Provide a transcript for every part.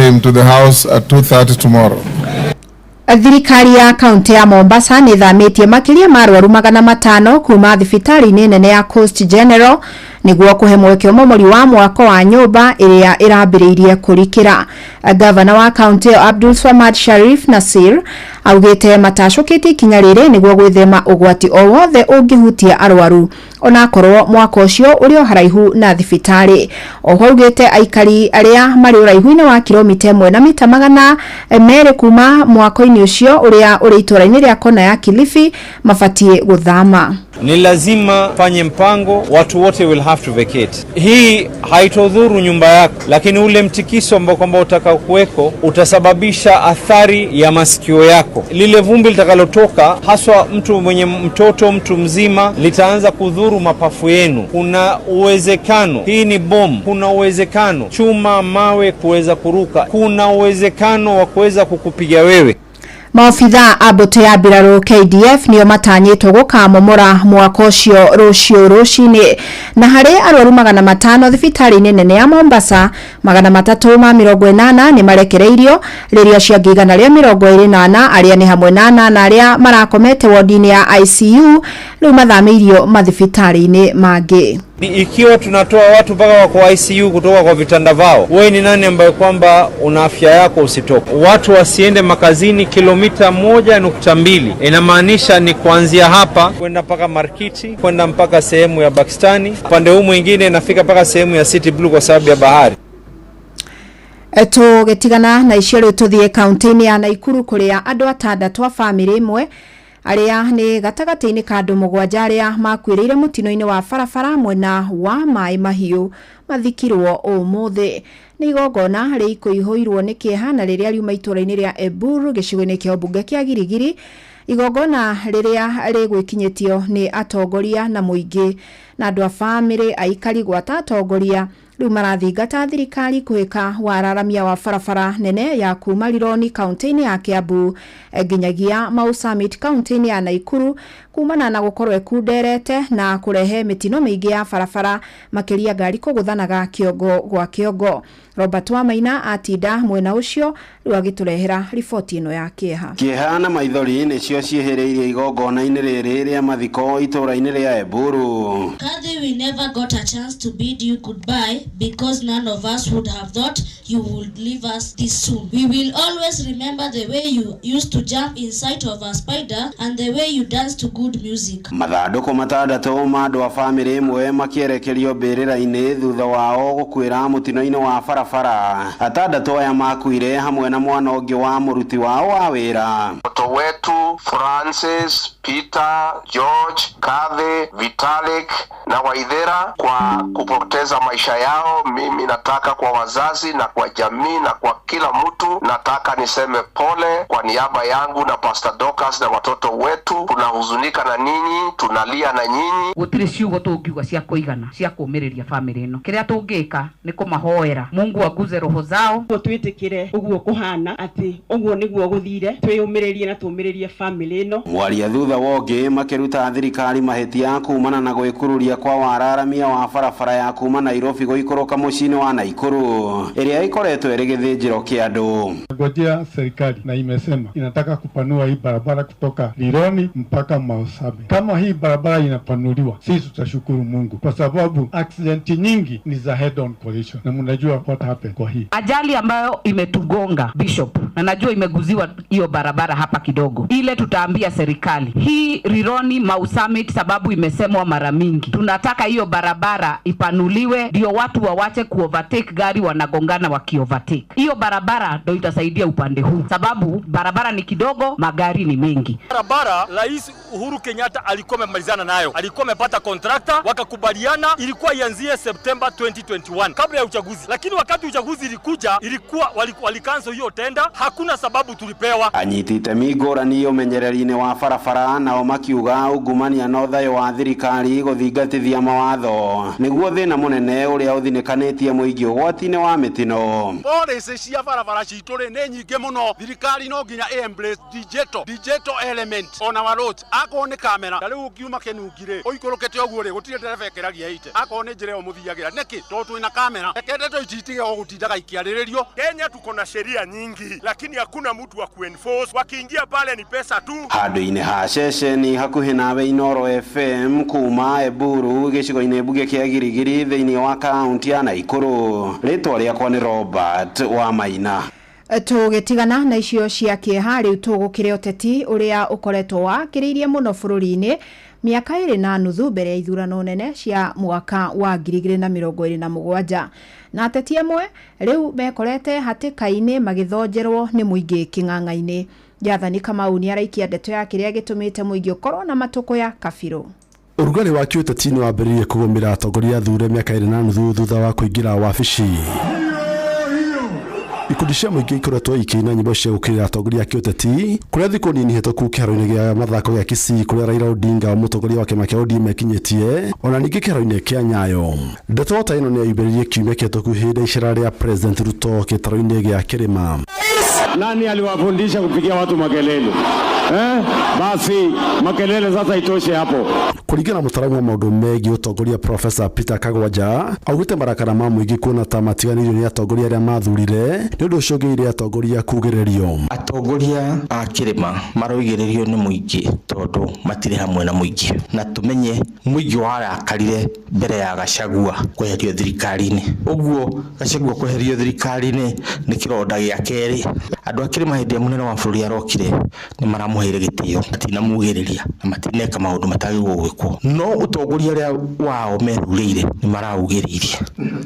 him to the house at 2:30 tomorrow. Thirikari ya kaunti ya Mombasa nĩ ĩthamĩtie makĩria ma arwaru 500 kuma thibitarĩ-inĩ nene ya Coast General nĩguo kũhe mweke ũmomori wa mwako wa nyũmba ĩrĩa ĩrambĩrĩirie kũrikĩra. Gavana wa kaunti ĩyo Abdul Swamad Sharif Nasir augĩte matacũkĩtie ikinya rĩrĩ nĩguo gwĩthema ũgwati o wothe ũngĩhutia arwaru onakorwo mwako ũcio ũrĩ o haraihu na thibitarĩ. Oho augĩte aikari arĩa marĩ ũraihu-inĩ wa kilomita 1 na mita 200 kuma mwako-inĩ ũcio ũrĩa ũrĩ itũũra-inĩ rĩa kona ya Kilifi mabatiĩ gũthama. Ni lazima fanye mpango, watu wote will have to vacate. Hii haitodhuru nyumba yako, lakini ule mtikiso ambao kwamba utakaokuweko utasababisha athari ya masikio yako. Lile vumbi litakalotoka, haswa mtu mwenye mtoto, mtu mzima, litaanza kudhuru mapafu yenu. Kuna uwezekano, hii ni bomu, kuna uwezekano chuma, mawe kuweza kuruka, kuna uwezekano wa kuweza kukupiga wewe. Maobitha a mbũtũ ya mbirarũ KDF nĩo matanyĩtwo gũkamomora mwako ũcio rũciũ rũcinĩ. Na harĩ arwaru 500 thibitarĩ-inĩ nene ya Mombasa, 380 nĩ marekereirio, rĩrĩa acio angĩ 124 arĩa nĩ hamwe na 8 arĩa marakomete wodi-inĩ ya ICU rĩu mathamĩirio mathibitarĩ-inĩ mangĩ. Ikiwa tunatoa watu mpaka wako ICU kutoka kwa vitanda vao, wewe ni nani ambaye kwamba una afya yako usitoke? Watu wasiende makazini kilomita 1.2, inamaanisha ni kuanzia hapa kwenda mpaka Markiti, kwenda mpaka sehemu ya Pakistani, upande huu mwingine inafika mpaka sehemu ya City Blue kwa sababu ya bahari. Tũgĩtigana na icio rĩu tũthiĩ kaunti-inĩ ya Naikuru kũrĩa andũ atandatũ a bamĩrĩ ĩmwe arĩa nĩ gatagatĩ-inĩ ka andũ 7 arĩa makuĩrĩire mũtino-inĩ wa barabara mwena wa Maĩ Mahiũ mathikirwo ũmũthĩ. Nĩ igongona rĩikũihũirwo nĩ kĩeha na rĩrĩa riuma itũũra-inĩ rĩa Eburu gĩcigo-inĩ kĩa ũmbunge kĩa Girigiri, igongona rĩrĩa rĩgwĩkinyĩtio nĩ atongoria na mũingĩ na andũ a bamĩrĩ aikari gwata atongoria rĩu marathingata thirikari kũhĩka wararamia wa barabara nene ya kuma Rironi kaunti-inĩ ya Kiambu nginyagia Mau Summit kaunti-inĩ ya Naikuru kumana na gũkorwo ĩkunderete na kũrehe mĩtino mĩingĩ ya barabara makĩria ngari kũgũthanaga kĩongo gwa kĩongo. Robert Wamaina atinda mwena ũcio rĩu agĩtũrehera riboti ĩno ya kĩeha. Kĩeha na maithori nĩcio ciĩhĩrĩirie igongona-inĩ rĩrĩ rĩa mathiko itũũra-inĩ rĩa Eburu. Kathy, we never got a chance to bid you goodbye because none of us would have thought you would leave us this soon. We will always remember the way you used to jump inside of a spider and the way you danced to good music. Mathandũkũ 6 ma andũ a bamĩrĩ ĩmwe makĩerekerio mbĩrĩra-inĩ thutha wao gũkuĩra mũtino-inĩ wa barabara. 6 aya makuire hamwe na mwana ũngĩ wa mũruti wao wa wĩra. Mtoto wetu Francis, Peter, George, Kathy, Vitalik na Waithera kwa kupoteza maisha yao. Mimi nataka kwa wazazi na kwa jamii na kwa kila mtu, nataka niseme pole kwa niaba yangu na Pastor Dorcas na watoto wetu. Tunahuzunika na ninyi, tunalia na nyinyi. Gũtirĩ ciugo tũngiuga cia kũigana cia kũũmĩrĩria bamĩrĩ ĩno. Kĩrĩa tũngĩka nĩ kũmahoera Mungu aguze roho zao. Twĩtĩkĩre ũguo kũhana atĩ ũguo nĩguo gũthire, twĩyũmĩrĩrie na tũũmĩrĩrie bamĩrĩ ĩno. Mwaria thutha wa ũngĩ makĩruta thirikari mahĩtia kumana na gwĩkururia kwa wararamia wa barabara ya kuma Nairobi gũikũrũka mũciĩ-inĩ wa Naikuru ĩrĩa ĩkoretwo ĩrĩ gĩthĩnjĩro kĩa andũ. Ngojea serikali na imesema inataka kupanua hii barabara kutoka Rironi mpaka Mau Summit. Kama hii barabara inapanuliwa, sisi tutashukuru Mungu kwa sababu accident nyingi ni za head on collision, na mnajua what happened kwa hii ajali ambayo imetugonga Bishop, na najua imeguziwa hiyo barabara hapa kidogo. Ile tutaambia serikali hii Rironi Mau Summit, sababu imesemwa mara mingi, tunataka hiyo barabara ipanuliwe ndio watu wawache kuovertake gari, wanagongana wakiovertake. Hiyo barabara ndio itasaidia upande huu, sababu barabara ni kidogo, magari ni mengi. Barabara Rais Uhuru Kenyatta alikuwa amemalizana nayo, alikuwa amepata contractor, wakakubaliana, ilikuwa ianzie September 2021 kabla ya uchaguzi, lakini wakati uchaguzi ilikuja, ilikuwa walicancel hiyo tenda. Hakuna sababu tulipewa. Anyiti itemi ngũrani ũmenyereri-inĩ wa barabara nao makiuga ungumania na ũthayũ wa thirikari gũthingatithia mawatho nĩguo thĩna mũnene ũrĩa ũthinĩkanĩtie mũingĩ ũgwati-inĩ wa mĩtino. Policy cia barabara citũ rĩ nĩ nyingĩ mũno, thirikari no nginya ĩ embrace digital element on our roads. Akorwo nĩ kamera ta rĩu ũngiuma Kĩnungi rĩ ũikũrũkĩte ũguo rĩ gũtirĩ ndereba ĩkĩragia ite, akorwo nĩ njĩra ĩyo mũthiagĩra nĩkĩ? Tondũ twĩna kamera. Reke ndeto ici itige o gũtindaga ikĩarĩrĩrio. Kenya tuko na sheria nyingi, lakini hakuna mtu wa kuenforce. Wakiingia pale ni pesa tu. Handũ-inĩ ha ceceni hakuhĩ nawe Inooro FM kuma Eburu gĩcigo-inĩ mbunge kĩa Girigiri thĩinĩ wa kaunti ya Naikuru. Rĩtwa rĩakwa nĩ Robert wa Maina. Tũgĩtigana na icio cia kĩeha rĩu tũgũkĩre ũteti ũrĩa ũkoretwo wakĩrĩirie mũno bũrũri-inĩ mĩaka 2.5 mbere ya ithurano nene cia mwaka wa 2027 na ateti amwe rĩu mekorete hatĩka-inĩ magĩthonjerwo nĩ mũingĩ kĩng'ang'a-inĩ. Jathani Kamau nĩ araikia ndeto ya kĩrĩa gĩtũmĩte mũingĩ ũkorwo na matũkũya kabirũ. Ũrugarĩ wa kĩũteti nĩ wambĩrĩirie kũgũmĩra atongoria athure mĩaka 2.5 thutha wa kũingĩra wabici. Ikundi cia mũingĩ ikoretwo ikĩina nyĩmbo cia gũkĩrĩra atongoria a kĩũteti kũrĩa thikũ nini hĩtũku kĩharo-inĩ gĩa mathako gĩa Kisii kũrĩa Raila Odinga mũtongoria wa kĩama kĩa ODM ekinyĩtie ona ningĩ kĩharo-inĩ kĩa Nyayo. Ndeto ta ĩno nĩyaumbĩrĩrie kiumia kĩhĩtũku hĩndĩ ya icera rĩa President Ruto gĩtarũ-inĩ gĩa Kĩrĩma. Nani aliwafundisha kupigia watu makelele? Basi makelele sasa itoshe hapo. Kũringana na mũtaaramu wa maũndũ megiĩ ũtongoria Professor Peter Kagwanja augĩte marakara ma mũingĩ kuona ta matiganĩirio nĩ atongoria arĩa mathurire nĩ ũndũ ũcũngĩrĩirie atongoria kugĩrĩrio. Atongoria a kĩrĩma maroigĩrĩrio nĩ mũingĩ tondũ matirĩ hamwe na mũingĩ, na tũmenye mũingĩ warakarire mbere ya Gachagua kweherio thirikari-inĩ. Ũguo Gachagua kweherio thirikari-inĩ nĩ kĩronda gĩa kerĩ. Andũ a kĩrĩma hĩndĩ ĩrĩa mũnene wa bũrũri arokire nĩ maramũheire gĩtĩo, matinamugĩrĩria na matineka maũndũ matagĩrĩirwo gwĩkwo, no ũtongoria ũrĩa wao methurĩire nĩ maraugĩrĩirie,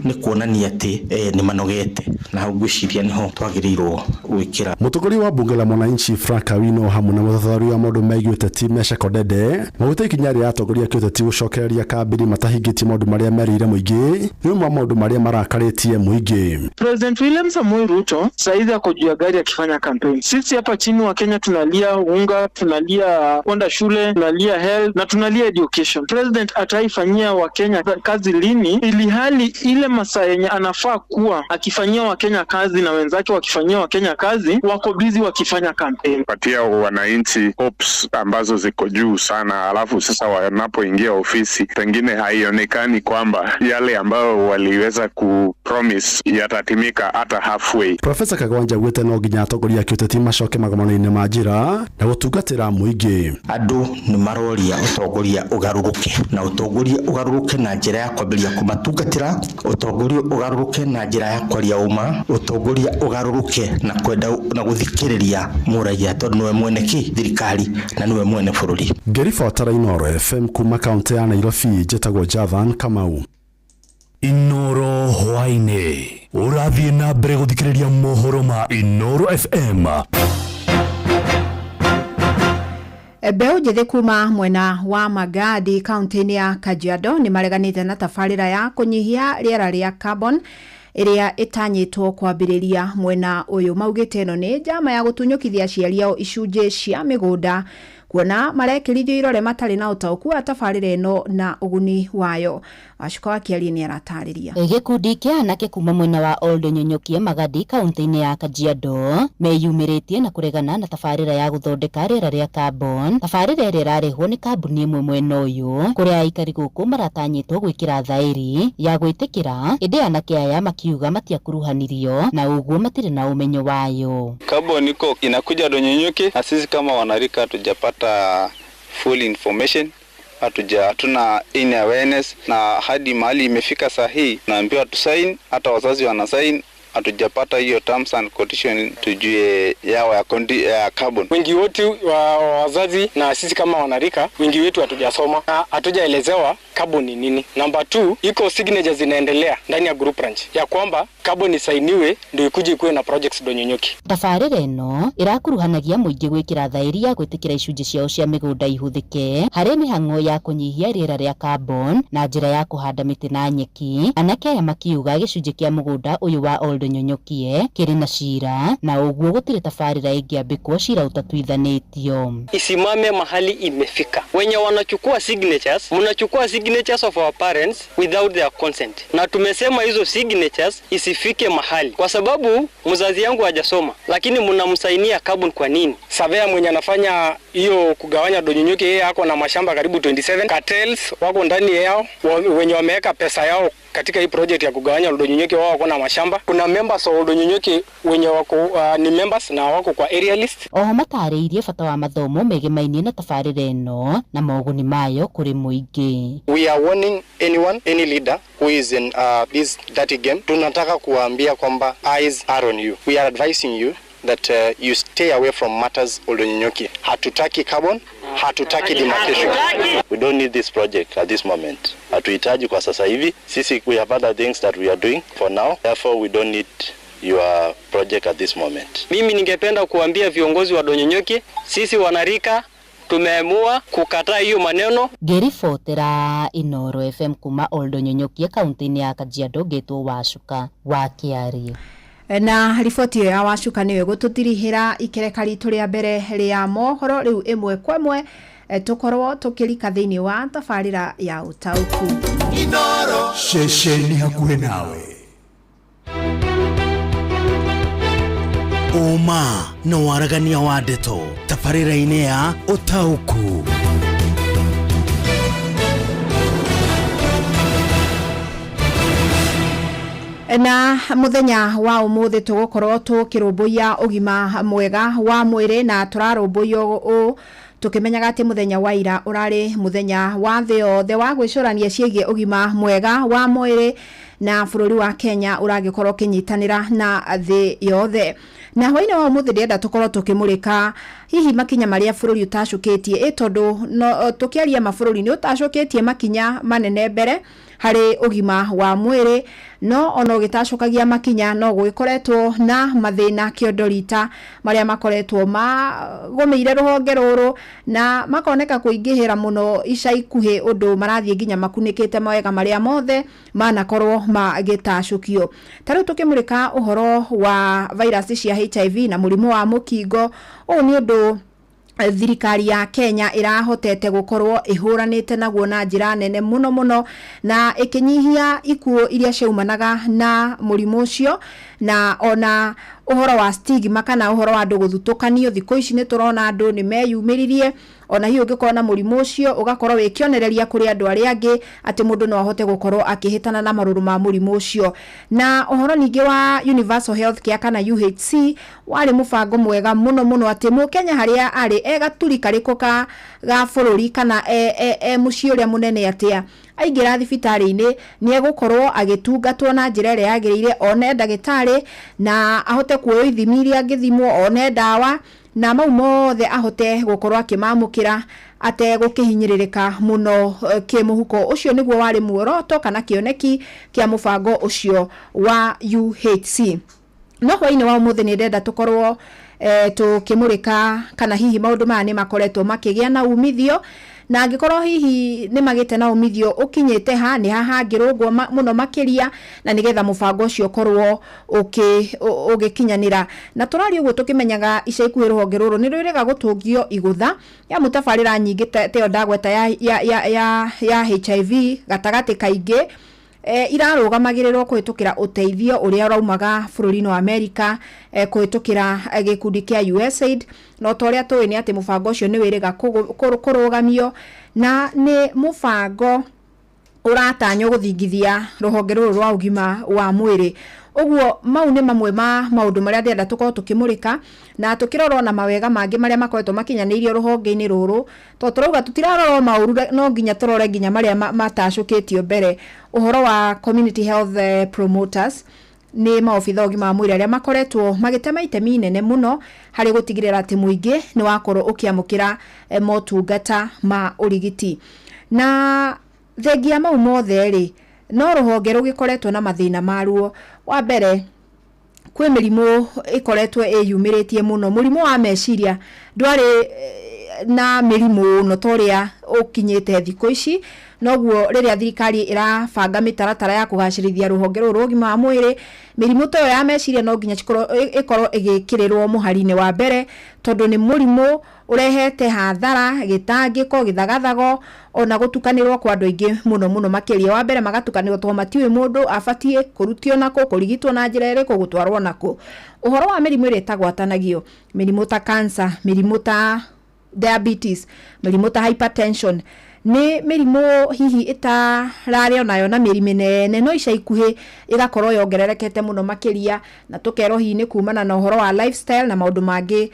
nĩ kuonania atĩ nĩ manogete, na hau ngwĩciria nĩho twagĩrĩirwo gwĩkĩra. Mũtongoria wa bunge la Mwananchi Frank Awino hamwe na mũthathaũri wa maũndũ megiĩ ũteti Meshack Odede maugĩte ikinya rĩa atongoria a kĩũteti gũcokereria kambĩini matahingĩtie maũndũ marĩa merĩire mũingĩ nĩ ũmwe wa maũndũ marĩa marakarĩtie mũingĩ. President William Samoei Ruto saizi ako juu ya gari akifanya campaign. Sisi hapa chini wa Kenya tunalia unga, tunalia kwenda shule, tunalia health na tunalia education. President ataifanyia Wakenya kazi lini, ili hali ile masaa yenye anafaa kuwa akifanyia Wakenya kazi na wenzake wakifanyia Wakenya kazi wako busy wakifanya campaign. Patia wananchi hopes ambazo ziko juu sana, alafu sasa wanapoingia ofisi pengine haionekani kwamba yale ambayo waliweza kupromise yatatimika hata halfway. Professor Kagwanja augĩte no nginya atongoria a kĩũteti macoke magomano-inĩ ma njĩra na gũtungatĩra mũingĩ. Andũ nĩ maroria ũtongoria ũgarũrũke, na ũtongoria ũgarũrũke na njĩra ya kwambĩrĩria kũmatungatĩra, ũtongoria ũgarũrũke na njĩra ya kwaria ũma, ũtongoria ũgarũrũke na kwenda na gũthikĩrĩria mũraiya tondũ nĩwe mwene kĩ thirikari na nĩwe mwene bũrũri. Ngĩribotera Inooro FM kuma kaunti ya Nairobi, njĩtagwo Jathan Kamau. Inooro hwaĩ-inĩ ũrathiĩ na mbere gũthikĩrĩria mohoro ma Inooro FM. Mbeũ njĩthĩ kuma mwena wa Magadi kaunti-inĩ ya Kajiado nĩ mareganĩte na tabarĩra ya kũnyihia rĩera rĩa carbon ĩrĩa ĩtanyĩtwo kwambĩrĩria mwena ũyũ. Maugĩte ĩno nĩ njama ya gũtunyũkithia aciari ao icunjĩ cia mĩgũnda kuona marekĩrithio irore matarĩ na ũtaũku wa tabarĩra ĩno na ũguni wayo. Wacuka wa Kĩarie nĩ aratarĩria. Gĩkundi kĩa anake kuma mwena wa Old Nyonyokie Magadi kaunti-inĩ ya Kajiado meyumĩrĩtie na kũregana na tabarĩra ya gũthondeka rĩera rĩa carbon, tabarĩra ĩrĩa ĩrarehwo nĩ kambuni ĩmwe mwena ũyũ kũrĩa aikari gũkũ maratanyĩtwo gwĩkĩra thaĩri ya gwĩtĩkĩra, ĩndĩ anake aya makiuga matiakuruhanirio na ũguo matirĩ na ũmenyo wayo. Carbon iko inakuja Donyonyoki na sisi kama wanarika hatujapata full information, hatuna any awareness, na hadi mahali imefika saa hii naambiwa tusign, hata wazazi wana sign, hatujapata hiyo terms and condition tujue yao ya carbon. Wengi wetu wa wazazi na sisi kama wanarika, wengi wetu hatujasoma na hatujaelezewa carbon ni nini. Number 2, iko signatures zinaendelea ndani ya group ranch ya kwamba carbon isainiwe ndio ikuje ikuwe na projects Ndonyonyoki. Tabarĩra ĩno ĩrakuruhanagia mũingĩ gwĩkĩra thaĩri ya gwĩtĩkĩra icunjĩ ciao cia mĩgũnda ihũthĩke harĩ mĩhang'o ya kũnyihia rĩera rĩa carbon na njĩra ya kũhanda mĩtĩ na nyeki. Anake aya makiuga gĩcunjĩ kĩa mũgũnda ũyũ wa Oldonyonyokie kĩrĩ na cira na ũguo gũtirĩ tabarĩra ĩngĩambĩkwo cira ũtatuithanĩtio. Isimame mahali imefika. Wenye wanachukua signatures, mnachukua signatures of our parents without their consent. Na tumesema hizo signatures isifike mahali, kwa sababu mzazi yangu hajasoma, lakini mnamsainia carbon kwa nini? Surveyor mwenye anafanya hiyo kugawanya Ndonyonyoki, yeye ako na mashamba karibu 27. Cartels wako ndani yao, wenye wameweka pesa yao katika hii project ya kugawanya Oldonyonyoki, wao wako na mashamba. Kuna members wa Oldonyonyoki wenye wako ni members na wako kwa area list. Oho matarĩirie bata wa mathomo megemainie na tabarĩra ĩno na moguni mayo kũrĩ mũingĩ. We are warning anyone, any leader who is in this dirty game. Tunataka kuwaambia kwamba eyes are on you. We are advising you that you stay away from matters Oldonyonyoki. Hatutaki carbon, hatutaki demarcation. We don't need this project at this moment. Hatuhitaji kwa sasa hivi. Sisi we have other things that we are doing for now. Therefore we don't need your project at this moment. Mimi ningependa kuambia viongozi wa Ndonyonyoki, sisi wanarika tumeamua kukataa hiyo maneno. Ngĩribotera Inooro FM kuma Oldonyonyokie kaunti-inĩ ya Kajiado, ngĩtwo Wacuka wa Kĩarie. Na riboti ĩyo ya Wacuka nĩyo ĩgũtũtirihĩra ikereka ritũ rĩa mbere rĩa mohoro. Rĩu ĩmwe kwa ĩmwe tũkorwo tũkĩrika thĩinĩ wa tabarĩra ya ũtaũku. Inooro ceceni hakuhĩ nawe. Ũma na waragania wa ndeto tabarĩra-inĩ ya ũtaũku. Na muthenya wa umuthi tugukorwo tukirumbuiya ugima mwega wa mwiri, na turarumbuiya uu tukimenyaga ati muthenya wa ira urari muthenya wa thi yothe wa gwicurania ciĩgiĩ ũgima mwega wa mwĩrĩ, na bũrũri wa Kenya ũragĩkorwo ũkĩnyitanĩra na thĩ yothe. Na hwainĩ wa ũmũthĩ ndĩrenda tũkorwo tũkĩmũrĩka hihi makinya marĩa bũrũri ũtacũkĩtie, ĩ tondũ no tũkĩaria mabũrũri nĩ ũtacũkĩtie makinya manene mbere harĩ ũgima wa mwĩrĩ, no ona ũgĩtacũkagia makinya no gũgĩkoretwo na mathĩna kĩondorita marĩa makoretwo magũmĩire rũhonge rũrũ na makoneka kũingĩhĩra mũno ica ikuhĩ, ũndũ marathiĩ nginya makunĩkĩte mawega marĩa mothe manakorwo magĩtacũkio. Ta rĩu tũkĩmũrĩka ũhoro wa virus cia HIV na mũrimũ wa mũkingo, ũũ nĩ ũndũ thirikari ya Kenya ĩrahotete gũkorwo ĩhũranĩte naguo na njĩra nene mũno mũno, na ĩkĩnyihia ikuũ iria ciaumanaga na mũrimũ ũcio, na ona ũhoro wa stigma kana ũhoro wa andũ gũthutũkanio. Thikũ ici nĩ tũrona andũ nĩ meyumĩririe, ona hihi ũngĩkorwo na mũrimũ ũcio ũgakorwo wĩ kĩonereria kũrĩ andũ arĩa angĩ atĩ mũndũ no ahote gũkorwo akĩhĩtana na marũrũ ma mũrimũ ũcio. Na ũhoro ningĩ wa Universal Health Care kana UHC warĩ mũbango mwega mũno mũno, atĩ mũkenya harĩa arĩ e gaturi karĩkũ ga bũrũri kana e mũciĩ ũrĩa mũnene atĩa, aingĩra thibitarĩ-inĩ nĩ egũkorwo agĩtungatwo na njĩra ĩrĩa yagĩrĩire, one ndagĩtarĩ na ahote kuoywo ithimi iria angĩthimwo, one ndawa na mau mothe ahote gũkorwo akĩmamũkĩra ategũkĩhinyĩrĩrĩka mũno kĩmũhuko. Ũcio nĩguo warĩ muoroto kana kĩoneki kĩa mũbango ũcio wa UHC. No hwainĩ wa ũmũthĩ nĩ ndĩrenda tũkorwo tũkĩmũrĩka kana hihi maũndũ maya nĩ makoretwo makĩgĩa na umithio, na angĩkorwo hihi nĩ magĩte na umithio ũkinyĩte ha, nĩ ha hangĩrũngwo mũno makĩria, na nĩgetha mũbango ũcio ũkorwo ũgĩkinyanĩra. Na tũraria ũguo tũkĩmenyaga ica ikuhĩ rũhonge rũrũ nĩ rwĩrĩga gũtũngio igũtha ya mũtabarĩra nyingĩ teyo ndagweta ya HIV gatagatĩ kaingĩ irarũgamagĩrĩrwo kũhĩtũkĩra ũteithio ũrĩa ũraumaga bũrũri-inĩ wa Amerika kũhĩtũkĩra gĩkundi kĩa USAID. No ta ũrĩa tũĩ nĩ atĩ mũbango ũcio nĩ wĩrĩga kũrũgamio, na nĩ mũbango ũratanywo gũthingithia rũhonge rũrũ rwa ũgima wa mwĩrĩ. Ũguo mau nĩ mamwe ma maũndũ marĩa ndĩrenda tũkorwo tũkĩmũrĩka na tũkĩrora ona mawega mangĩ marĩa makoretwo makinyanĩirio rũhonge-inĩ rũrũ, tondũ tũrauga tũtirarora o maũru, no nginya tũrore nginya marĩa matacũkĩtio mbere. Ũhoro wa community health promoters nĩ maobitha ũgima wa mwĩrĩ arĩa makoretwo magĩtema itemi inene mũno harĩ gũtigĩrĩra atĩ mũingĩ nĩ wakorwo ũkĩamũkĩra motungata ma ũrigiti. Na Thengia mau mothe rĩ, no rũhonge rũgĩkoretwo na mathĩna maruo. Wa mbere, kwĩ mĩrimũ ĩkoretwo ĩyumĩrĩtie mũno. Mũrimũ wa meciria ndwarĩ na mĩrimũ no ta ũrĩa ũkinyĩte thikũ ici. Noguo rĩrĩa thirikari ĩrabanga mĩtaratara ya kũgacĩrithia rũhonge rũrũ rwa ũgima wa mwĩrĩ, mĩrimũ ta ĩyo ya meciria no nginya ĩkorwo ĩgĩkĩrĩrwo mũhari-inĩ wa mbere, tondũ nĩ mũrimũ ũrehete hathara, gĩtangĩko, gĩthagathago, ona gũtukanĩrwo kwa andũ aingĩ mũno mũno makĩria. Wa mbere magatukanĩrwo tondũ matiũĩ mũndũ abatiĩ kũrutio nakũ, kũrigitwo na njĩra ĩrĩkũ, gũtwarwo nakũ. Ũhoro wa mĩrimũ ĩrĩa ĩtagwatanagio, mĩrimũ ta cancer, mĩrimũ ta diabetes, mĩrimũ ta hypertension, nĩ mĩrimũ hihi ĩtararĩ onayo na mĩri mĩnene, no ica ikuhĩ ĩgakorwo yongererekete mũno makĩria, na tũkerwo hihi nĩ kumana na ũhoro wa lifestyle na maũndũ mangĩ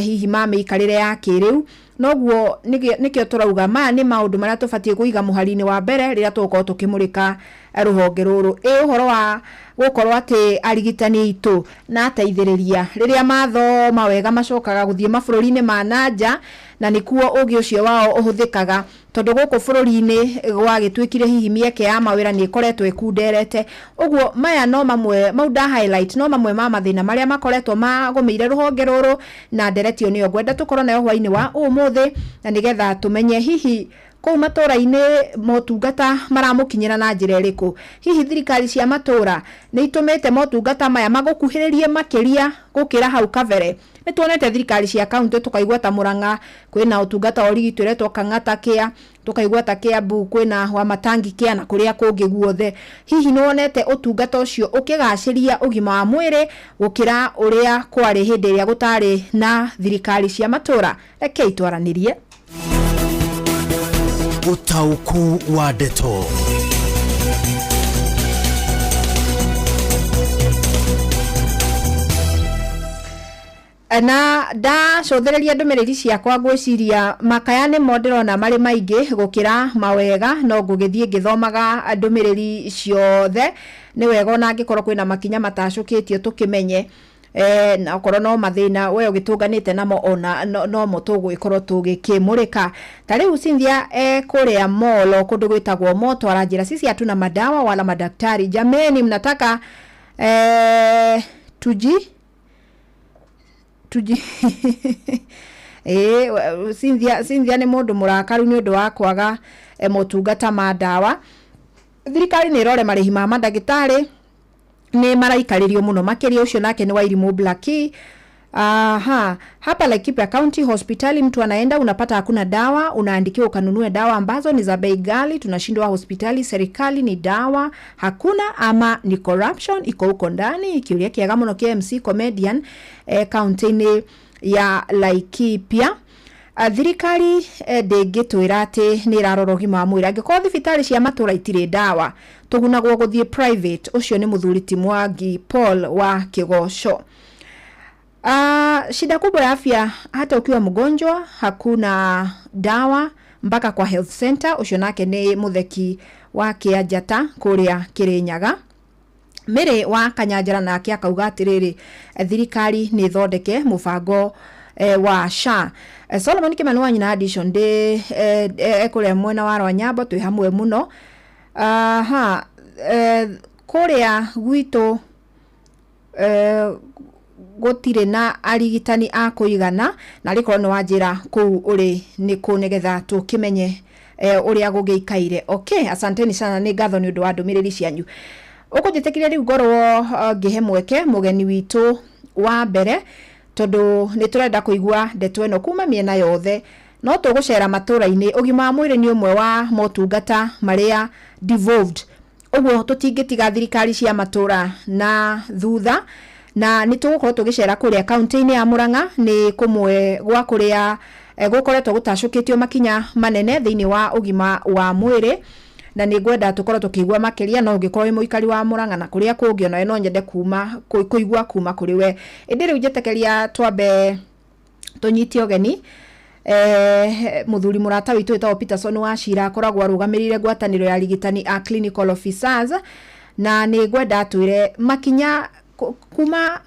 hihi ma mĩikarĩre ya kĩrĩu. Noguo nĩkĩo tũrauga maya nĩ maũndũ marĩa tũbatiĩ kũiga mũhari-inĩ wa mbere rĩrĩa tũgũkorwo tũkĩmũrĩka rũhonge rũrũ. Ĩ ũhoro wa gũkorwo atĩ arigitani aitũ na ateithĩrĩria rĩrĩa mathoma wega macokaga gũthiĩ mabũrũri-inĩ ma nanja, na nĩkuo ũgĩ ũcio wao ũhũthĩkaga, tondũ gũkũ bũrũri-inĩ gwagĩtuĩkire hihi mĩeke ya mawĩra nĩ ĩkoretwo ĩkunderete. Ũguo maya no mamwe mau nda highlight, no mamwe ma mathĩna marĩa makoretwo magũmĩire rũhonge rũrũ, na ndereti ĩyo nĩyo ngwenda tũkorwo nayo hwainĩ wa ũmũthĩ, na nĩgetha tũmenye hihi kũu matũra-inĩ motungata maramũkinyĩra na njĩra ĩrĩkũ. Hihi thirikari cia matũra nĩ itũmĩte motungata maya magũkuhĩrĩrie makĩria gũkĩra hau kabere. Nĩ tuonete thirikari cia kaunti tũkaigua ta Murang'a kwĩna ũtungata wa ũrigiti ũretwo Kang'ata Care, tũkaigua ta Kiambu kwĩna wa Matangi Care na kũrĩa kũngĩ guothe. Hihi nĩ wonete ũtungata ũcio ũkĩgacĩria ũgima wa mwĩrĩ gũkĩra ũrĩa kwarĩ hĩndĩ ĩrĩa gũtarĩ na thirikari cia matũra? Rekei twaranĩrie. Ũtaũku wa ndeto. Na ndacũthĩrĩria ndũmĩrĩri ciakwa ngwĩciria makaya nĩmo ndĩrona marĩ maingĩ gũkĩra mawega, no ngũgĩthiĩ ngĩthomaga ndũmĩrĩri ciothe. Nĩ wega ona angĩkorwo kwĩna makinya matacũkĩtio tũkĩmenye, na okorwo no mathĩna we ũgĩtũnganĩte namo ona nomo tũgũgĩkorwo tũgĩkĩmũrĩka. Ta rĩu Cynthia kũrĩa Molo kũndũ gwĩtagwo Moto aranjĩra sisi hatuna madawa wala madaktari, jameni mnataka tuji tuji Cynthia nĩ mũndũ mũrakaru nĩ ũndũ wa kwaga motungata ma ndawa. Thirikari nĩ ĩrore marĩhi ma mandagĩtarĩ nĩ maraikarĩrio mũno makĩria. Ũcio nake nĩ Wairimu Blackie. Aha, hapa Laikipia County hospitali mtu anaenda unapata hakuna dawa, unaandikiwa ukanunue dawa ambazo ni za bei ghali. Tunashindwa hospitali, serikali ni dawa hakuna ama ni corruption iko huko ndani. Kiuria kiega muno kia MC comedian kaunti-inĩ ya Laikipia. Thirikari ndĩngĩtwĩra atĩ nĩ ĩrarora ũgima wa mwĩrĩ angĩkorwo thibitarĩ cia matũra itirĩ ndawa, tũgunagwo gũthiĩ private. Ũcio nĩ mũthuri ti Mwangi Paul wa Kĩgoco. Shida kubwa ya afya, hata ukiwa mgonjwa hakuna dawa mpaka kwa health center. Ũcio nake nĩ mũtheki wa Kĩanjata kũrĩa Kĩrĩnyaga. Mĩrĩ wa Kanyanjara nake akauga atĩrĩrĩ, thirikari nĩ ĩthondeke mũbango wa SHA. Solomon Kimani wa nyina Addition ndĩ kũrĩa mwena wa Rwanyambo twĩ hamwe mũno. Aha, kũrĩa gwitũ gũtirĩ na arigitani a kũigana, na rĩkorwo nĩ wanjĩra kũu ũrĩ nĩ kũ nĩgetha tũkĩmenye ũrĩa gũgĩikaire. Okay, asanteni sana, nĩ ngatho nĩ ũndũ wa ndũmĩrĩri cianyu. Ũkũnjĩtĩkĩria rĩu ngorwo ngĩhe mweke mũgeni witũ wa mbere, tondũ nĩ tũrenda kũigua ndeto ĩno kuma mĩena yothe. No tũgũcera matũra-inĩ. Ũgima wa mwĩrĩ nĩ ũmwe wa motungata marĩa devolved, ũguo tũtingĩtiga thirikari cia matũra na thutha, na nĩ tũgũkorwo tũgĩcera kũrĩa kaunti-inĩ ya Murang'a. Nĩ kũmwe gwa kũrĩa gũkoretwo gũtacũkĩtio makinya manene thĩinĩ wa ũgima wa mwĩrĩ, na nĩ ngwenda tũkorwo tũkĩigua makĩria. No ũngĩkorwo wĩ mũikari wa Murang'a na kũrĩa kũngĩ, onawe no nyende kũigua kuma kũrĩ we. Ĩndĩ rĩu njĩtĩkĩria twambe tũnyite ũgeni mũthuri mũrata witũ wĩtagwo Peterson Wachira, akoragwo arũgamĩrĩire ngwatanĩro ya arigitani a clinical officers, na nĩ ngwenda atwĩre makinya kuma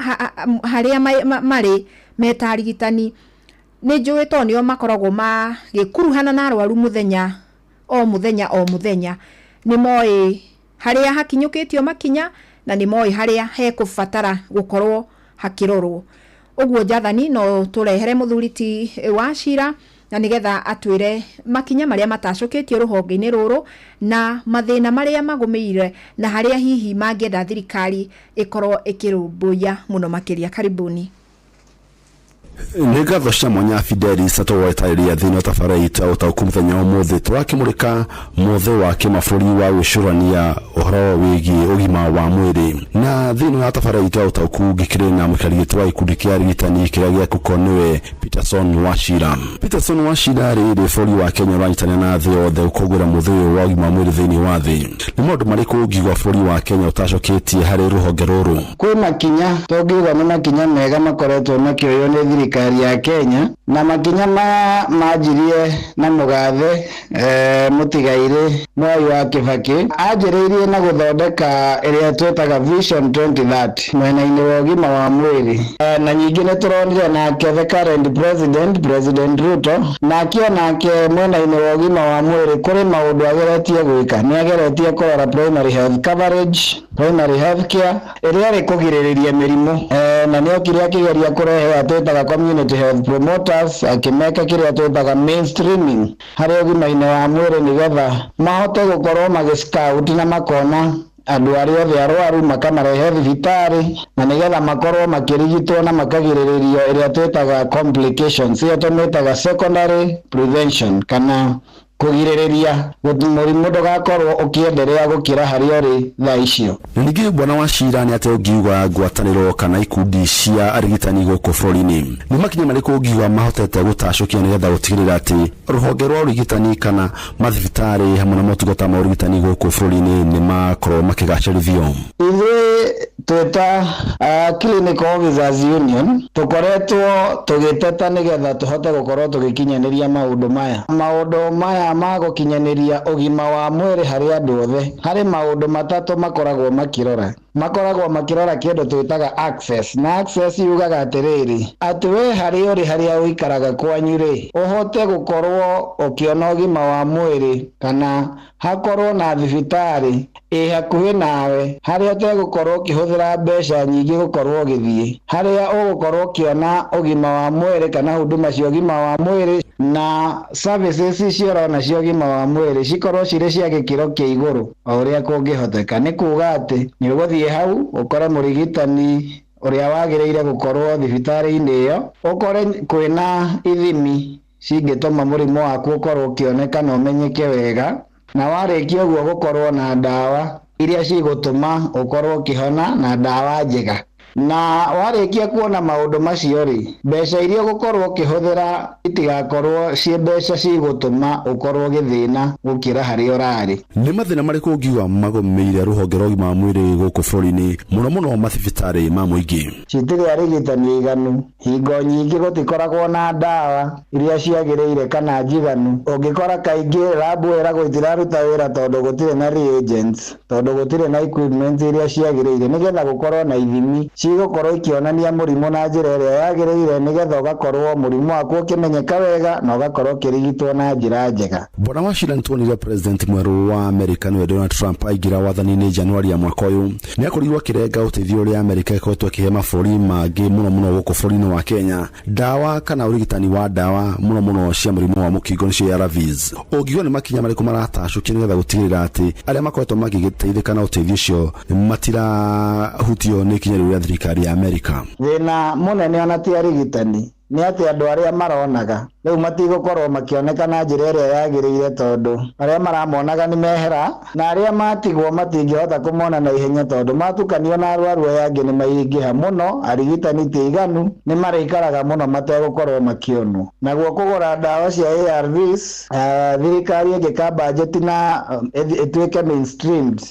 harĩa marĩ meta arigitani. Nĩ njũĩ tondũ nĩo makoragwo magĩkuruhana na arwaru mũthenya o muthenya o muthenya nĩ moĩ harĩa hakinyũkĩtio makinya na nĩ moĩ harĩa hekũbatara gũkorwo hakĩrorwo. Ũguo Jathani no tũrehere mũthuri ti Wachira na nigetha atwire makinya maria matacũkĩtio rũhonge-inĩ rũrũ na mathĩna marĩa magũmĩire na harĩa hihi mangĩenda thirikari ĩkorwo ĩkĩrũmbũiya mũno makĩria. Karibuni. Nĩ ngatho cia mwanya Fidelis atũgwetarĩria thĩinĩ wa tabarĩra itũ ya ũtaũku mũthenya wa ũmũthĩ tũrakĩmũrĩka mũthĩ wa kĩmabũrũri wa gwĩcũrania ũhoro wĩgiĩ ũgima wa mwĩrĩ. Na thĩinĩ wa tabarĩra itũ ya ũtaũku ngĩkĩrĩ na mũikari gĩtĩ wa gĩkundi kĩa arigitani kĩrĩa gĩa kuko nĩwe Peterson Wachira. Peterson Wachira rĩrĩ bũrũri wa Kenya ũranyitanĩra na thĩ yothe gũkũngũĩra mũthĩ ũyũ wa ũgima wa mwĩrĩ thĩinĩ wa thĩ. Nĩ maũndũ marĩkũ ũngiuga bũrũri wa Kenya ũtacũkĩtie harĩ rũhonge rũrũ? Kwĩ makinya tũngiuga nĩ makinya mega makoretwo makĩoywo nĩ thirikari ya Kenya, na makinya maya manjirie na mũgathe mũtigairĩ Mwai wa Kibaki. Anjĩrĩirie na gũthondeka ĩrĩa twĩtaga Vision 2030 mwena-inĩ wa ũgima wa mwĩrĩ, na nyingĩ nĩ tũronire nake the current president, President Ruto, nake onake mwena-inĩ wa ũgima wa mwĩrĩ kũrĩ maũndũ ageretie gwĩka. Nĩ ageretie kũrora primary health coverage, primary health care ĩrĩa ĩrĩ kũgirĩrĩria mĩrimũ, na nĩ okire akĩgeria kũrehe twĩtaga community health promoters, akĩmeka kĩrĩa twĩtaga mainstreaming harĩ ũgima-inĩ wa mwĩrĩ nĩgetha mahote gũkorwo magĩ scout na makona andũ arĩa othe arwaru makamarehe thibitarĩ, na nĩgetha makorwo makĩrigitwo na makagirĩrĩrio ĩrĩa twĩtaga complications, ĩyo tũmĩtaga secondary prevention kana kũgirĩrĩria mũrimũ ndũgakorwo ũkĩenderea gũkĩra harĩa ũrĩ thaa icio. Na ningĩ bwana Wachira nĩ atĩ ũngiuga ngwatanĩro kana ikundi cia arigitani gũkũ bũrũri-inĩ nĩ makinya marĩkũ ũngiuga mahotete gũtacũkia nĩgetha gũtigĩrĩra atĩ rũhonge rwa ũrigitani kana mathibitarĩ hamwe na motungata ma ũrigitani gũkũ bũrũri-inĩ nĩ makorwo makĩgacĩrithio? Ithuĩ twĩta Clinical Officers Union tũkoretwo tũgĩteta nĩgetha tũhote gũkorwo tũgĩkinyanĩria maũndũ maya. Maũndũ maya ma gũkinyanĩria ũgima wa mwĩrĩ harĩ andũ othe, harĩ maũndũ matatũ makoragwo makĩrora. Makoragwo makĩrora kĩndũ twĩtaga access, na access yugaga atĩrĩrĩ, atĩ we harĩa ũrĩ harĩa ũikaraga kwanyu rĩ, ũhote gũkorwo ũkĩona ũgima wa mwĩrĩ kana hakorwo na thibitarĩ ĩ hakuhĩ nawe harĩa ũtegũkorwo ũkĩhũthĩra mbeca nyingĩ gũkorwo ũgĩthiĩ, harĩa ũgũkorwo ũkĩona ũgima wa mwĩrĩ kana huduma cia ũgima wa mwĩrĩ na services icio ũrona cia ũgima wa mwĩrĩ cikorwo cirĩ cia gĩkĩro kĩa igũrũ o ũrĩa kũngĩhoteka. Nĩ kuga atĩ nĩ ũgũthiĩ hau ũkore mũrigitani ũrĩa wagĩrĩire gũkorwo thibitarĩ-inĩ ĩyo, ũkore kwĩna ithimi cingĩtũma mũrimũ waku ũkorwo ũkĩoneka na ũmenyeke wega, na warĩkia ũguo gũkorwo na ndawa iria cigũtũma ũkorwo ũkĩhona na ndawa njega. Na warĩkia kuona maũndũ macio rĩ, mbeca iria ũgũkorwo ũkĩhũthĩra itigakorwo ciĩ mbeca cigũtũma ũkorwo ũgĩthĩna gũkĩra harĩa ũrarĩ. Nĩ mathĩna marĩkũ ũngiuga magũmĩire rũhonge rwa ũgima wa mwĩrĩ gũkũ bũrũri-inĩ mũno mũno mathibitarĩ ma mũingĩ? Citirĩ arigitani aiganu, hingo nyingĩ gũtikoragwo na ndawa iria ciagĩrĩire kana njiganu. Ũngĩkora kaingĩ rabu ĩragwo itiraruta wĩra tondũ gũtirĩ na reagents, tondũ gũtirĩ na equipment iria ciagĩrĩire nĩgetha gũkorwo na ithimi cigũkorwo ikĩonania mũrimũ na njĩra ĩrĩa yagĩrĩire nĩgetha ũgakorwo mũrimũ waku ũkĩmenyeka wega na ũgakorwo ũkĩrigitwo na njĩra njega. Bwana Wachira, nĩtuonire president mwerũ wa Amerika nĩwe Donald Trump aingĩra wathani-inĩ Januari ya mwaka ũyũ, nĩ akorirwo akĩrenga ũteithio ũrĩa Amerika ĩkoretwo ĩkĩhe mabũrũri mangĩ mũno mũno gũkũ bũrũri-inĩ wa Kenya, ndawa kana ũrigitani wa ndawa mũno mũno cia mũrimũ wa mũkingo nĩcio ARVs. Ũngiuga nĩ makinya marĩkũ maratacũkia nĩgetha gũtigĩrĩra atĩ arĩa makoretwo magĩteithĩka na ũteithio ũcio matirahutio nĩ ikinya rĩu rĩa thirikari ya Amerika? Thĩna mũnene ona ti arigitani nĩ atĩ andũ arĩa maronaga rĩu matigũkorwo makĩoneka na njĩra ĩrĩa yagĩrĩire tondũ arĩa maramonaga nĩ mehera na arĩa matigwo matingĩhota kũmona na ihenya tondũ matukanio na arwaru aya angĩ nĩ maingĩha mũno, arigitani ti aiganu, nĩ marĩikaraga mũno mategũkorwo makĩonwo. Naguo kũgũra ndawa cia ARVs, thirikari ĩngĩka bajeti na ĩtuĩke mainstreamed,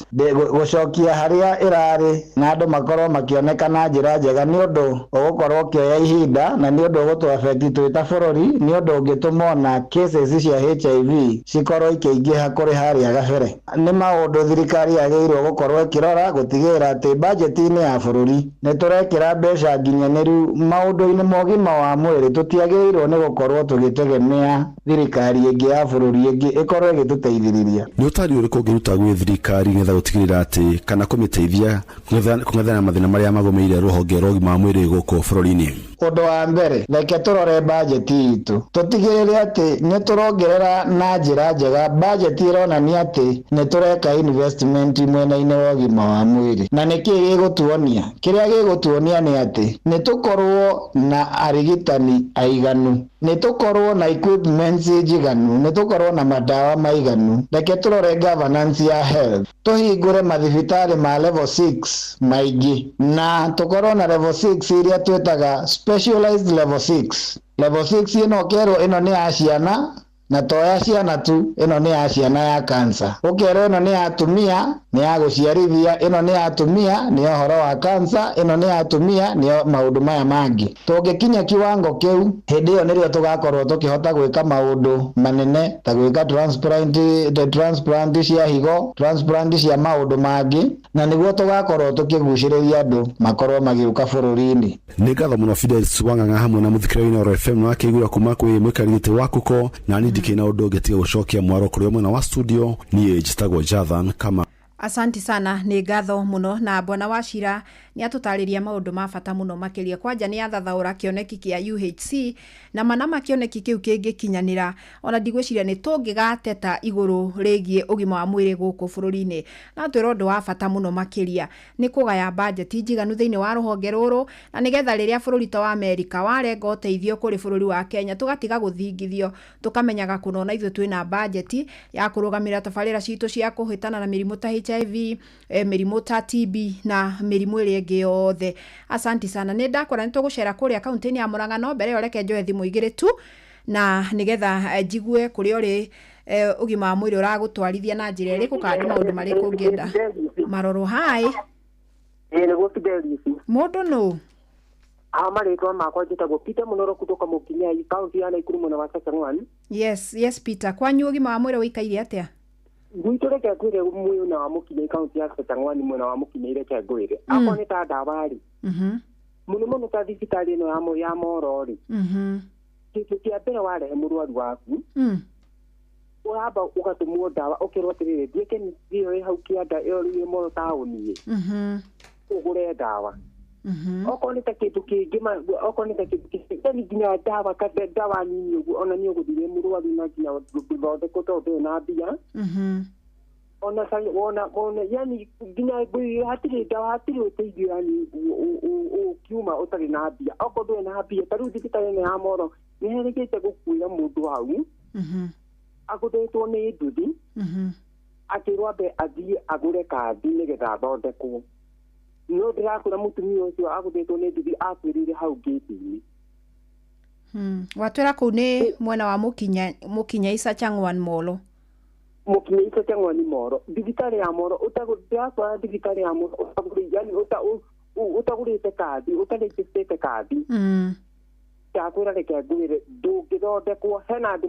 gũcokia harĩa ĩrarĩ na andũ makorwo makĩoneka na njĩra njega nĩ ũndũ ũgũkorwo ũkĩoya ihinda na nĩ ũndũ gũtũ affect twĩ ta bũrũri, nĩ ũndũ ũngĩtũma ona cases cia HIV cikorwo ikĩingĩha kũrĩ harĩa gabere. Nĩ maũndũ thirikari yagĩrĩirwo gũkorwo ĩkĩrora gũtigĩrĩra atĩ bajeti-inĩ ya bũrũri nĩ tũrekĩra mbeca nginyanĩru maũndũ-inĩ ma ũgima wa mwĩrĩ. Tũtiagĩrĩirwo nĩ gũkorwo tũgĩtegemea thirikari ĩngĩ ya bũrũri ĩngĩ ĩkorwo ĩgĩtũteithĩrĩria. Nĩ ũtari ũrĩkũ ũngĩruta gwĩ thirikari nĩgetha gũtigĩrĩra atĩ kana kũmĩteithia kũng'ethana na mathĩna marĩa magũmĩire rũhonge rwa ũgima wa mwĩrĩ gũkũ bũrũri-inĩ? Ũndũ wa mbere, reke tũrore bajeti itũ, tũtigĩrĩre atĩ nĩ tũrongerera na njĩra njega bajeti ĩronania atĩ nĩ tũreka investment mwena-inĩ wa ũgima wa mwĩrĩ. Na nĩkĩ gĩgũtuonia? Kĩrĩa gĩgũtuonia nĩ atĩ nĩ tũkorwo na arigitani aiganu, nĩ tũkorwo na equipments njiganu, nĩ tũkorwo na madawa maiganu. Reke tũrore governance ya health, tũhingũre mathibitarĩ ma level 6 maingĩ, na tũkorwo na level 6 iria twĩtaga specialized level 6. Level 6 ĩno ũkerwo ĩno nĩ ya ciana, na to ya ciana tu, ĩno nĩ ya ciana ya cancer. Ũkerwo ĩno nĩ ya atumia, nĩ ya gũciarithia, ĩno nĩ ya atumia, nĩ ya ũhoro wa cancer, ĩno nĩ ya atumia, nĩ ya maũndũ maya mangĩ. Tũngĩkinya kiwango kĩu, hĩndĩ ĩyo nĩrĩo tũgakorwo tũkĩhota gwĩka maũndũ manene ta gwĩka transplant cia higo, transplant cia maũndũ mangĩ, na nĩguo tũgakorwo tũkĩgucĩrĩria andũ makorwo magĩũka bũrũri-inĩ. Nĩ ngatho mũno Fidelis Wang'ang'a hamwe na mũthikĩrĩria wa Inooro FM na akĩigua kuma kwĩ mũikarĩri gĩtĩ wa Kuko, na niĩ ndikĩrĩ na ũndũ ũngĩ tiga gũcokia mwaro kũrĩ mwena wa studio. Niĩ njĩtagwo Jathan Kama. Asanti sana, nĩ ngatho mũno. Na bwana Wachira nĩ atũtarĩria maũndũ ma bata mũno makĩria. Kwanja nĩ athathaũra kĩoneki kĩa UHC na manama kĩoneki kĩu kĩngĩkinyanĩra, ona ndigwĩciria nĩ tũngĩgateta igũrũ rĩgiĩ ũgima wa mwĩrĩ gũkũ bũrũri-inĩ. Na twĩra ũndũ wa bata mũno makĩria nĩ kũgaya bajeti njiganu thĩinĩ wa rũhonge rũrũ, na nĩgetha rĩrĩa bũrũri ta wa Amerika warenga ũteithio kũrĩ bũrũri wa Kenya tũgatiga gũthingithio, tũkamenyaga kũna ona ithuĩ twĩna bajeti ya kũrũgamĩrĩra tabarĩra citũ cia kũhĩtana na mĩrimũ ta HIV, mĩrimũ ta TB na mĩrimũ ĩrĩa ĩngĩ yothe. Asanti sana, nĩ ndakora nĩ tũgũcera kũrĩa kaunti-inĩ ya Murang'a, no mbere ĩyo reke njoe thimũ igĩrĩ tu na nĩgetha njigue kũrĩa ũrĩ ũgima wa mwĩrĩ ũragũtwarithia na njĩra ĩrĩkũ, kana nĩ maũndũ marĩkũ ũngĩenda marorwo. Hi. Nĩguo Fidelis. Mũndũ nũ? Marĩtwa makwa njĩtagwo Peter Mũnoro kutoka Mũkinyai, kaunti ya Nakuru, mwena wa Sachangwan. Yes, yes Peter, kwanyu ũgima wa mwĩrĩ ũikaire atĩa? Gwitũ reke ngwĩre mwena wa Mũkinyai, kaunti ya Sachangwan, mwena wa Mũkinyai, reke ngwĩre akorwo nĩ ta ndawa rĩ, mũno mũno ta thibitarĩ ĩno ya Moro rĩ, kĩndũ kĩa mbere warehe mũrwaru waku, ũramba ũgatũmwo ndawa ũkerwo atĩrĩrĩ, thiĩ chemist ĩyo ĩ hau kĩanda ĩyo ĩ Moro taũni ĩ, ũgũre ndawa. Okorwo nĩ ta kĩndũ kĩngĩ, okorwo nĩ ta kĩndũ kĩngĩ, yani nginya ndawa ndawa nini ũguo, ona nĩ ũgũthiĩ wĩ mũrwaru na nginya ũthondekwo tondũ ndũrĩ na mbia. Ona ona yani nginya hatirĩ ndawa, hatirĩ ũteithio, yani ũkiuma ũtarĩ na mbia. Okorwo ndũrĩ na mbia, ta rĩu thibitarĩ ĩno ya Moro nĩ herĩgĩte gũkuĩra mũndũ hau agũthĩtwo nĩ nduthi, akĩrwo ambe athiĩ agũre kandi nĩgetha athondekwo. No ndĩrakũra mũtumia ũcio agũthĩtwo nĩ nduthi akuĩrĩire hau ngĩti-inĩ. Watwĩra kũu nĩ mwena wa Mũkinyai Sachangwan Molo. Mũkinyai Sachangwan Moro, thibitarĩ ya Moro, ndĩratwara thibitarĩ ya Moro yani ũtagũrĩte kandi, ũtarĩkĩte kandi. Ndakwĩra reke ngwĩre ndũngĩthondekwo, hena andũ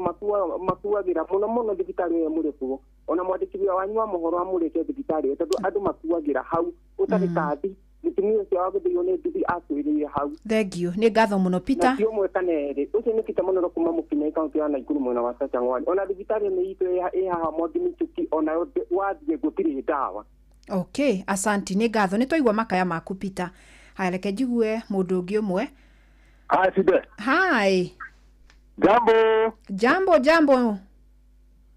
makuagĩra mũno mũno thibitarĩ ĩyo mũrĩkuo, ona mwandĩkithia wanyu wa mohoro amũrĩke thibitarĩ ĩyo tondũ andũ makuagĩra hau ũtarĩ kandi. Mũtumia ũcio wagũthĩirwo nĩ nduthi akuĩrĩire hau. Thank you, nĩ ngatho mũno Peter. Na ti ũmwe kana erĩ, ũcio nĩ Peter Mũnoro kuma Mũkinyai, kaunti ya Nakuru, mwena wa Sachangwan. Ona thibitarĩ ĩno itũ ĩ haha Mwangi Michuki, onayo wathiĩ gũtirĩ ndawa. Okay, asanti, nĩ ngatho, nĩ twaigua makaya maku Peter. Haya, reke njigue mũndũ ũngĩ ũmwe. Hi Fide. Hi. Jambo. Jambo jambo.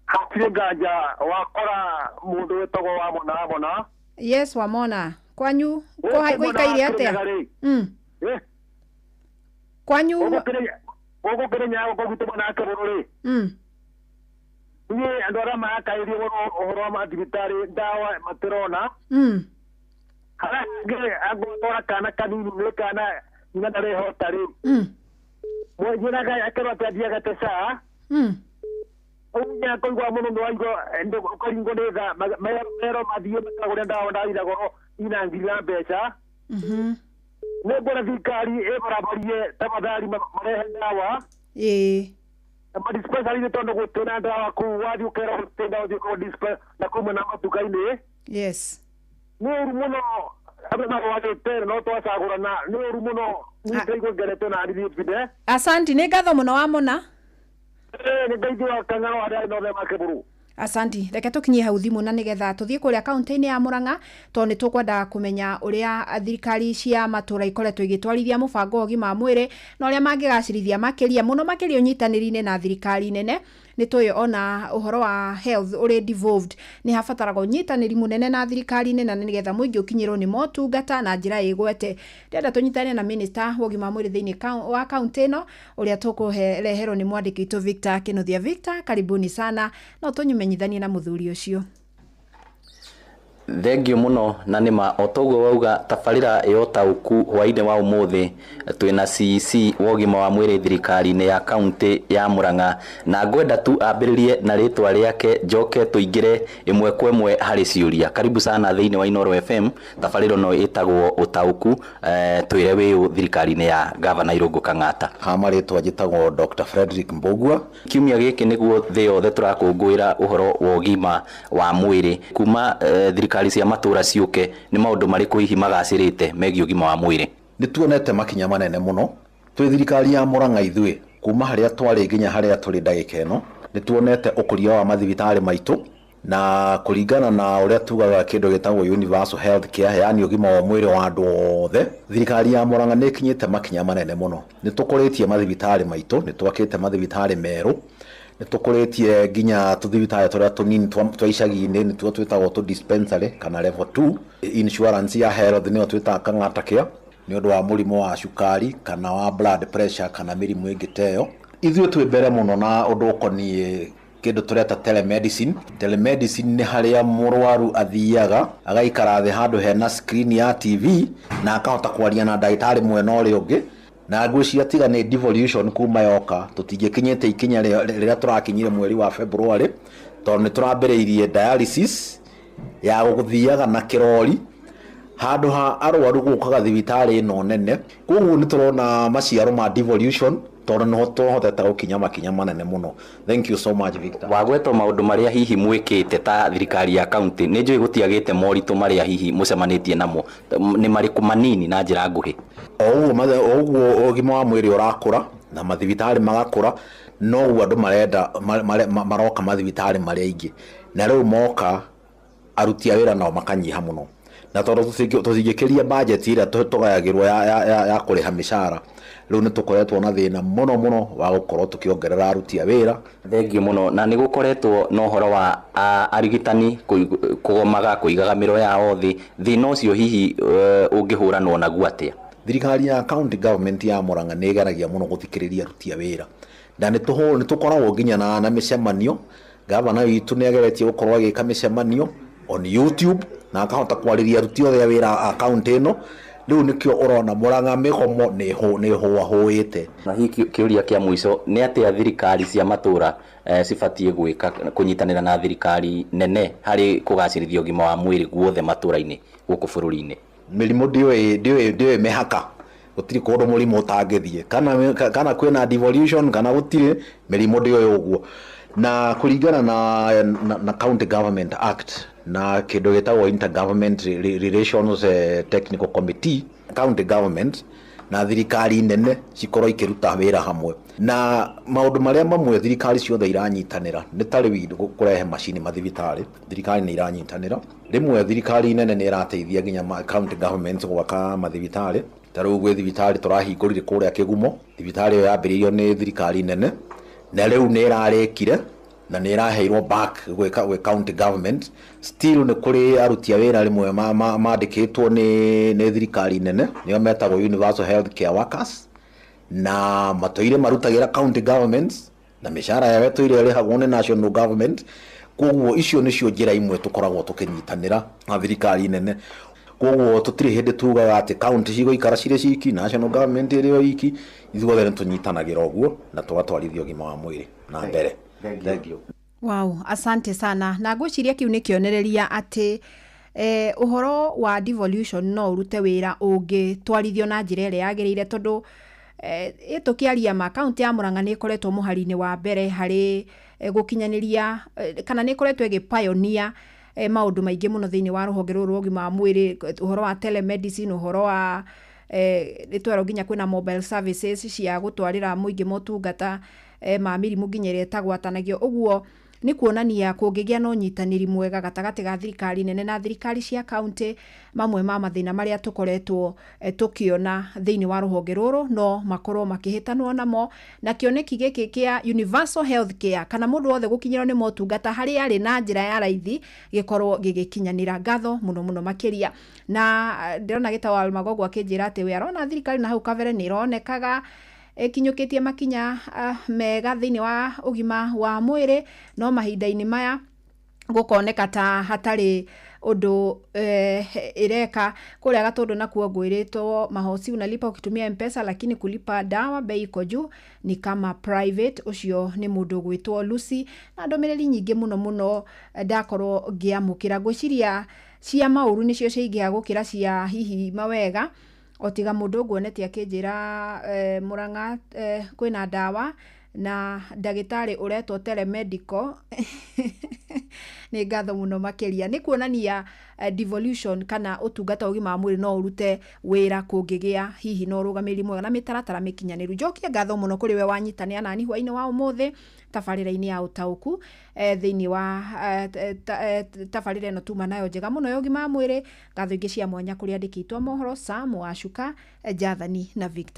Hatirĩ nganja wakora mũndũ wĩtagwo Wamona Wamona. Yes, Wamona. Kwanyu gũikaire atĩa? Kwanyu gũkũ Kĩrĩnyaga gũkũ gwitũ mwena wa Kĩbũrũ rĩ, niĩ andũ arĩa marakaĩrie ũhoro wa mathibitarĩ ndawa matirona. Harĩa hangĩ angĩtwara kana kanini nĩ kana nyina ndarĩhota rĩ, mwenyewe akerwo atĩ athiĩ agate SHA. Ũnya kũigua mũno nĩ waigua ũkaringwo nĩ tha, mero mathiĩ makagũre ndawa, ndawa ina goro ina ngiri na mbeca. Nĩ ngwenda thirikari ĩbarabarie tafadhali marehe ndawa. Ĩĩ. Na madispensary-inĩ tondũ gũtirĩ na ndawa kũu, wathiĩ ũkerwo gũtirĩ ndawa, ũthiĩ kũu na kũu mwena wa matuka-inĩ. Nĩ ũru mũno andũ marwarĩte no twacagũrana, nĩ ũru mũno, niĩ ndaigua ngeretwo na niĩ bide. Asanti, nĩ ngatho mũno wa mũna. Nĩ ngeithio Kang'ao arĩa arĩ nothe makĩbũrũ. Asanti, reke tũkinyie hau thimũ na nĩgetha tũthiĩ kũrĩa kaunti-inĩ ya Murang'a, tondũ nĩ tũkwenda kũmenya ũrĩa thirikari cia matũra ikoretwo igĩtwarithia mũbango wa ũgima wa mwĩrĩ na ũrĩa mangĩgacĩrithia makĩria mũno makĩria ũnyitanĩri-inĩ na thirikari nene. Nĩ tũĩ ona ũhoro wa health ũrĩ devolved, nĩ habataraga ũnyitanĩri mũnene na thirikari nene nĩgetha mũingĩ ũkinyĩrwo nĩ motungata na njĩra ĩgwete. Ndĩrenda tũnyitane na minister wa ũgima wa mwĩrĩ thĩinĩ wa kaunti ĩno, ũrĩa tũkũreherwo nĩ mwandĩki witũ Victor Kinuthia. Victor, karibuni sana, no tũnyumenyithanie na mũthuri ũcio. Thengio mũno, na nĩma o toguo wauga, tabarĩra ya ũtaũku hwainĩ wa ũmũthĩ twĩna CEC wa ũgima wa mwĩrĩ thirikari-inĩ ya kaunti ya Murang'a, na ngwenda tu ambĩrĩrie na rĩtwa rĩake njoke tũingĩre ĩmwe kwa ĩmwe harĩ ciũria. Karibu sana thĩinĩ wa Inooro FM, tabarĩra ĩno ĩtagwo ũtaũku. Twĩre wĩũ thirikari-inĩ ya Gavana Irũngũ Kang'ata. Ha marĩtwa njĩtagwo Dr. Frederick Mbugua. Kiumia gĩkĩ nĩguo thĩ yothe tũrakũngũĩra ũhoro wa ũgima wa mwĩrĩ. Kuma thirikari cia matũra ciũke, nĩ maũndũ marĩkũ hihi magacĩrĩte megiĩ ũgima wa mwĩrĩ? Nĩ tuonete makinya manene mũno twĩ thirikari ya Murang'a ithuĩ, kuma harĩa twarĩ nginya harĩa tũrĩ ndagĩka ĩno. Nĩ tuonete ũkũria wa mathibitarĩ maitũ, na kũringana na ũrĩa tugaga kĩndũ gĩtagwo universal health care, yani ũgima wa mwĩrĩ wa andũ othe, thirikari ya Murang'a nĩ ĩkinyĩte makinya manene mũno. Nĩ tũkũrĩtie mathibitarĩ maitũ, nĩ twakĩte mathibitarĩ merũ, nĩ tũkũrĩtie nginya tũthibitarĩ tũrĩa tũnini twa icagi-inĩ, nĩtuo twĩtagwo tũ dispensary kana level 2. Insurance ya health nĩyo twĩtaga Kang'ata Care, nĩ ũndũ wa mũrimũ wa cukari kana wa blood pressure kana mĩrimũ ĩngĩ ta ĩyo. Ithuĩ twĩ mbere mũno na ũndũ ũkoniĩ kĩndũ tũreta telemedicine. Telemedicine nĩ harĩa mũrwaru athiaga agaikara thĩ handũ hena screen ya TV na akahota kwaria na ndagĩtarĩ mwena ũrĩa ũngĩ. Na ngwĩciria tiga nĩ devolution kuma yoka, tũtingĩkinyĩte ikinya rĩrĩa tũrakinyire mweri wa February, tondũ nĩ tũrambĩrĩirie dialysis ya gũthiaga na kĩrori handũ ha arwaru gũkaga thibitarĩ ĩno nene. Koguo nĩ tũrona maciaro ma devolution, tondũ nĩho tũhotete gũkinya makinya manene mũno. Thank you so much, Victor. Wagwetwo maũndũ marĩa hihi mwĩkĩte ta thirikari ya kaunti, nĩ njũĩ gũtiagĩte moritũ marĩa hihi mũcemanĩtie namo, nĩ marĩkũ manini na njĩra nguhĩ? O ũguo ũgima wa mwĩrĩ ũrakũra na mathibitarĩ magakũra, noguo andũ marenda maroka mathibitarĩ marĩa aingĩ, na rĩu moka aruti a wĩra nao makanyiha mũno, na tondũ tũtingĩkĩria budget ĩrĩa tũgayagĩrwo ya kũrĩha mĩcara, rĩu nĩ tũkoretwo na thĩna mũno mũno wa gũkorwo tũkĩongerera aruti a wĩra. Thengiũ mũno. Na nĩ gũkoretwo na ũhoro wa arigitani kũgomaga kũigaga mĩro yao thĩ, thĩna ũcio hihi ũngĩhũranwo naguo atĩa? Thirikari ya county government ya Murang'a nĩ ĩgeragia mũno gũthikĩrĩria aruti a wĩra, na nĩ tũkoragwo nginya na mĩcemanio. Gavana witũ nĩ ageretie gũkorwo agĩka mĩcemanio on YouTube na akahota kwarĩria aruti othe a wĩra a county ĩno. Rĩu nĩkĩo ũrona Murang'a mĩgomo nĩ ĩhũahũĩte. Na hihi kĩũria kĩa mũico nĩ atĩa thirikari cia matũra cibatiĩ gwĩka kũnyitanĩra na thirikari nene harĩ kũgacĩrithia ũgima wa mwĩrĩ guothe matũra-inĩ gũkũ bũrũri-inĩ? Mĩrimũ ndĩũĩ mĩhaka, gũtirĩ kũndũ mũrimũ ũtangĩthiĩ, kana kwĩna devolution kana gũtirĩ, mĩrimũ ndĩũĩ ũguo. Na kũringana na County Government Act na kĩndũ gĩtagwo Intergovernment Relations Technical Committee, county government na thirikari nene cikorwo ikĩruta wĩra hamwe. Na maũndũ marĩa mamwe thirikari ciothe iranyitanĩra nĩ ta rĩu kũrehe macini mathibitarĩ, thirikari nĩ iranyitanĩra. Rĩmwe thirikari nene nĩ ĩrateithia nginya county governments gwaka mathibitarĩ. Ta rĩu gwĩ thibitarĩ tũrahingũrire kũrĩa Kĩgumo, thibitarĩ ĩyo yambĩrĩirio nĩ thirikari nene na rĩu nĩ ĩrarĩkire na nĩ ĩraheirwo back gwĩ county government. Still nĩ kũrĩ aruti a wĩra rĩmwe mandĩkĩtwo nĩ thirikari nene, nĩo metagwo universal health care workers, na matũire marutagĩra county governments na mĩcara yao ĩtũire ĩrĩhagwo nĩ national government. Koguo icio nĩcio njĩra imwe tũkoragwo tũkĩnyitanĩra na thirikari nene. Koguo tũtirĩ hĩndĩ tugaga atĩ county cigũikara cirĩ ciki, national government ĩrĩ o iki, ithuothe nĩ tũnyitanagĩra ũguo na tũgatwarithia ũgima wa mwĩrĩ na mbere. Thank you. Wow, asante sana. Na ngwĩciria kĩu nĩ kĩonereria atĩ Ũhoro wa devolution no ũrute wĩra ũngĩtwarithio na njĩra ĩrĩa yagĩrĩire, tondũ tũkĩaria ma, kaũntĩ ya Murang'a nĩ ĩkoretwo mũhari-inĩ wa mbere harĩ gũkinyanĩria, kana nĩ ĩkoretwo ĩgĩ pioneer maũndũ maingĩ mũno thĩinĩ wa rũhonge rũrũ rwa ũgima wa mwĩrĩ, ũhoro wa telemedicine, ũhoro wa nĩ twerwo nginya kwĩna mobile services cia gũtwarĩra mũingĩ motungata ma mĩrimũ nginya ĩrĩa ĩtagwatanagio. Ũguo nĩ kuonania kũngĩgĩa na ũnyitanĩri mwega gatagatĩ ga thirikari nene na thirikari cia kaũntĩ, mamwe ma mathĩna marĩa tũkoretwo tũkĩona thĩinĩ wa rũhonge rũrũ no makorwo makĩhĩtanwo namo, na kĩoneki gĩkĩ kĩa universal health care, kana mũndũ wothe gũkinyĩrwo nĩ motungata harĩa arĩ na njĩra ya raithi, gĩkorwo gĩgĩkinyanĩra. Ngatho mũno mũno makĩria. Na ndĩrona gĩtawa Almagogo akĩnjĩra atĩ we arona thirikari na hau kabere nĩ ĩronekaga ĩkinyũkĩtie makinya mega thĩinĩ wa ũgima wa mwĩrĩ, no mahinda-inĩ maya gũkoneka ta hatarĩ ũndũ ĩreka. Kũrĩa Gatũndũ nakuo ngwĩrĩtwo mahosi unalipa ukitumia M-Pesa, lakini kulipa dawa bei iko juu, ni kama private. Ũcio nĩ mũndũ ũgwĩtwo Lucy. Na ndũmĩrĩri nyingĩ mũno mũno ndakorwo ngĩamũkĩra, ngwĩciria cia maũru nĩcio ciaingĩha gũkĩra cia hihi mawega, o tiga mũndũ nguonete akĩnjĩra Murang'a kwĩna ndawa na ndagĩtarĩ ũretwo telemedical. Nĩ ngatho mũno makĩria. Nĩ kuonania devolution kana ũtungata wa ũgima wa mwĩrĩ no ũrute wĩra kũngĩgĩa hihi na ũrũgamĩrĩri mwega na mĩtaratara mĩkinyanĩru. Njokie ngatho mũno kũrĩ we wanyitanĩra nani hwainĩ wa ũmũthĩ tabarĩra-inĩ ya ũtaũku, thĩinĩ wa tabarĩra ĩno tuma nayo njega mũno ya ũgima wa mwĩrĩ. Ngatho ingĩ cia mwanya kũrĩ andĩki aitũ a mohoro, Sam Wacuka, Jathani na Victor.